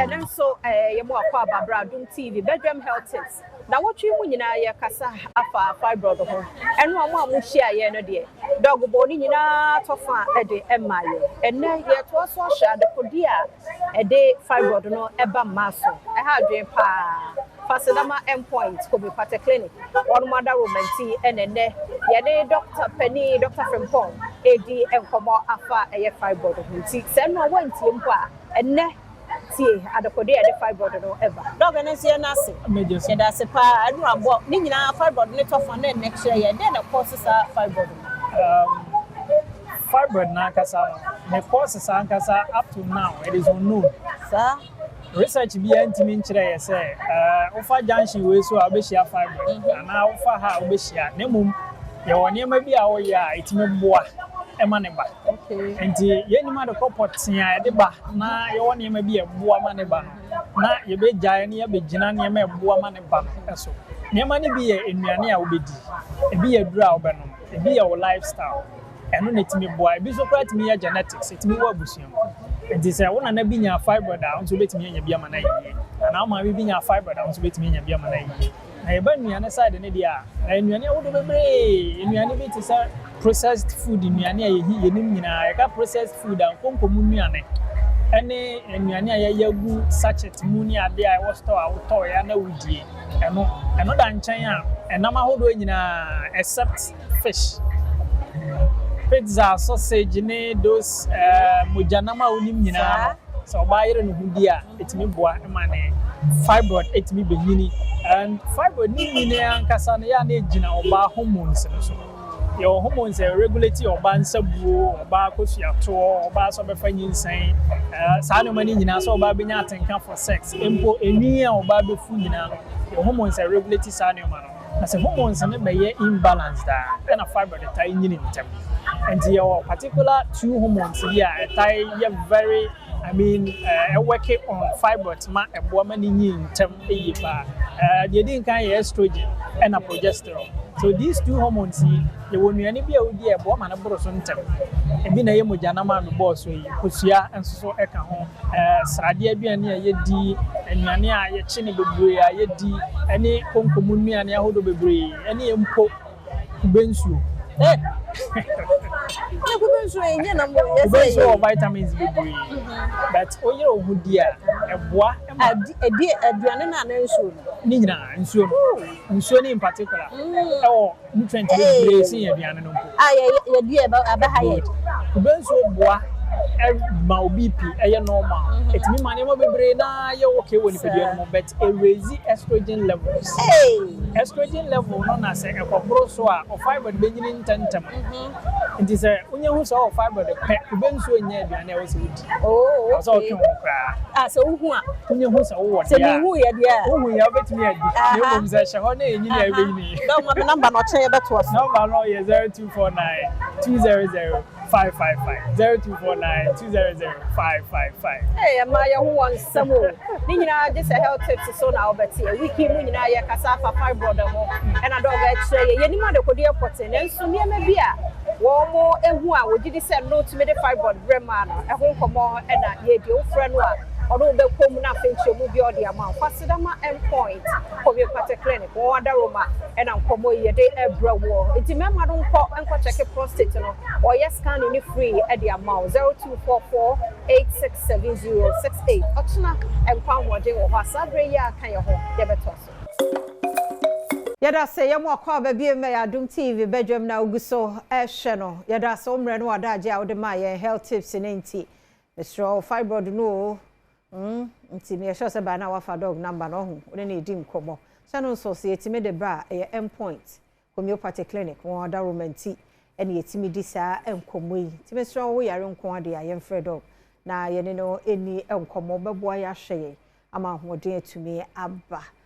Ɛno nso yɛ mo akɔ ababra Adom TV Bedroom Health Tips. Na wɔtwe mu nyinaa yɛkasa afa fibroid ho. Ɛno a mo a mohyia yɛn no deɛ, Doc bɔ ne nyinaa tɔfa ɛde ɛma yɛ. Ɛnɛ yɛtoa so ahyɛ adekode a ɛde fibroid no ɛba mmaa so. Ɛha adwene paa. Fasedama Endpoint Homeopathic Clinic. Wɔn mo adaromanti ɛna ɛnɛ yɛne Dr. Penny, Dr. Frimpong edi nkɔmɔ afa ɛyɛ fibroid ho. Nti sɛ ɛno a wɔntie mpo a, ɛnɛ tie adekode a yɛde fibroid no ɛba. Doc, ɛno nso yɛ n'ase. Major so. Yɛda ase paa. Ɛno abɔ ne nyinaa, fibroid ne tɔfa no, ɛnɛ kyerɛ yɛ dɛn na ɛkɔ so saa fibroid no? Fibroid n'ankasa no, ne causes ankasa, up to now it is unknown. Research biara ntumi nkyerɛ yɛ sɛ wofa junction wei so a wobɛhyia fibroid anaa wofa ha a wobɛhyia, na mmom yɛwɔ nneɛma bi a woyɛ a ɛtumi boa ɛma ne ba. Nti yɛnnim ade kɔ pɔtee a yɛde ba, na yɛwɔ nneɛma bi a ɛboa ma ne ba no, na yɛbɛgyae na yɛbɛgyina nneɛma a ɛboa ma ne ba no so. Nneɛma no bi yɛ nnuane a wobɛdi, ebi yɛ aduro a wobɛnom, ebi yɛ wo lifestyle. Ɛno na ɛtumi boa. Ebi nso koraa tumi yɛ genetics, ɛtumi wɔ abusua mu. Nti sɛ wo nana bi nya fibroid a, wo nso wobɛtumi anya bi ama no ayɛ yie, anaa wo maame bi nya fibroid a, wo nso wobɛtumi anya bi ama no ayɛ yie. Na yɛba nnuane side no deɛ a, na nnuane ahodoɔ bebree, nnuane bi te sɛ processed food, nnuane a yɛhi yɛnim nyinaa. Yɛka processed food a, nkonkomu nnuane ɛne nnuane a yɛyɛ gu sachet mu ne adeɛ a ɛwɔ store a wotɔɔ yɛ na wodie. Ɛno da nkyɛn a, ɛnam ahodoɔ nyinaa except fish, pizza, sausage ne those mogyanam a wonim nyinaa no, sɛ ɔbaa yere ne ho di a, ɛtumi boa ma ne fibroid ɛtumi bɛnyini. And fibroid ne nyini ankasa no, yɛ a na ɛgyina ɔbaa hormones no so. Yɛwɔ hormones a regulate ɔbaa nsabuo, ɔbaa kosuatoɔ, ɔbaa sɛ ɔbɛfa nyinsɛn, saa nneɛma no nyinaa, sɛ ɔbaa bɛnya atenka for sex mpo, enwi a ɔbaa bɛfu nyinaa no, yɛwɔ hormones a regulate saa nneɛma no. Na sɛ hormones no bɛyɛ imbalanced a, ɛna fibroid taa nyini ntɛm. Nti yɛwɔ particular two hormones bi a ɛtaa yɛ very, I mean, ɛwork on fibroid ma ɛboa ma ne nyi ntɛm yie paa. Deɛ di nkan yɛ estrogen ɛna progesterone. So these two hormones yi, yɛwɔ nnuane bi a wodi a ɛboa ma no boro so ntɛm. Ebi na ɛyɛ mogyanam a mebɔɔ so yi, kosua nso so ɛka ho, sradeɛ aduane a yɛdi, nnuane a yɛkye ne bebree a yɛdi, ɛne konkomu nnuane ahodoɔ bebree, ɛne mpo kube nsuo. Ne kube nsuo yɛ nyɛ nam yɛ. Kube nsuo wɔ vitamins bebree, but woyere wo ho di a, ɛboa ma Ɛdi aduane no ana nsuo no? Ne nyinaa, nsuo no, nsuo no in particular ɛwɔ nutrient bebree sen aduane no mpo. A yɛ yɛdi ɛbɛ ɛbɛha yɛ. Kube nsuo boa ma wo BP ɛyɛ normal. Ɛtumi ma nneɛma bebree na yɛ okay wɔ nipadua no mu, but ɛraise estrogen levels. Estrogen level no, na sɛ ɛkɔboro so a, ɔ fibroid bɛnyini ntɛmntɛm. Nti sɛ wonya hu sɛ ɔwɔ fibroid pɛ, kube nsuo nyɛ aduane a ɛwɔ sɛ wodi. Ɛwɔ sɛ ɔtwe ho koraa. A sɛ wohu a wonya hu sɛ wowɔ sɛ deɛ a mehu yɛ deɛ a wohu yɛ, wobɛtumi adi, na mmom sɛ hyɛ hɔ na ɛnyini a, ɛbɛnyini. Dɛ ɔma me number na ɔkyɛn yɛbɛtoa so. Number no yɛ 0249 200 555, 0249 200 555. Ee, ɛma yɛ ho wɔ nsɛm o. Ne nyinaa gye sɛ health tips so na wobɛte. Week yi mu nyinaa yɛkasa afa fibroid ho, ɛna Doc ɛkyerɛ yɛ yɛnim adekodeɛ pɔte, nanso nneɛma bi a wɔn mo ehu a wɔgye di sɛ no tumi de fibroid brɛ maa no, ɛho nkɔmmɔ ɛna yɛdi. Wofrɛ no a, ɔno wobɛkɔ mu na afei nkyerɛmu bi a ɔde ama wo. Fasedama Endpoint Homeopathic Clinic, wɔn adaroma ɛna nkɔmmɔ yi yɛde ɛbrɛ wɔ. Nti mmarima no nkɔ nkɔcheck prostate no, ɔyɛ scanning ne free ɛde ama wo, 0244 867068. Ɔkyena nkwa ahoɔden wɔ hɔ a, saa berɛ yi a ka yɛ ho, yɛbɛtɔ so. Yɛda sɛ yɛmu akɔ aba bie ma yɛ Adom TV badwam na ogu so ɛhwɛ no. Yɛda sɛ wo mmerɛ no wadagye a wode maa yɛn health tips no. Nti mesrɛ wo, fibroid no o, nti meyɛhyɛ sɛ baa na wafa Doc number no ɔho wode ne ɛdi nkɔmmɔ hyɛ no nso sɛ yɛtumi de ba a, ɛyɛ Endpoint Homeopathy Clinic, wɔn adaroma nti ɛne yɛtumi di saa nkɔmmɔ yi. Nti mesrɛ wo, yare nko adeɛ a, yɛmfrɛ Doc na yɛne no ɛni nkɔmmɔ, bɛboa yɛ ahwɛ yɛn ama ahoɔden atumi aba.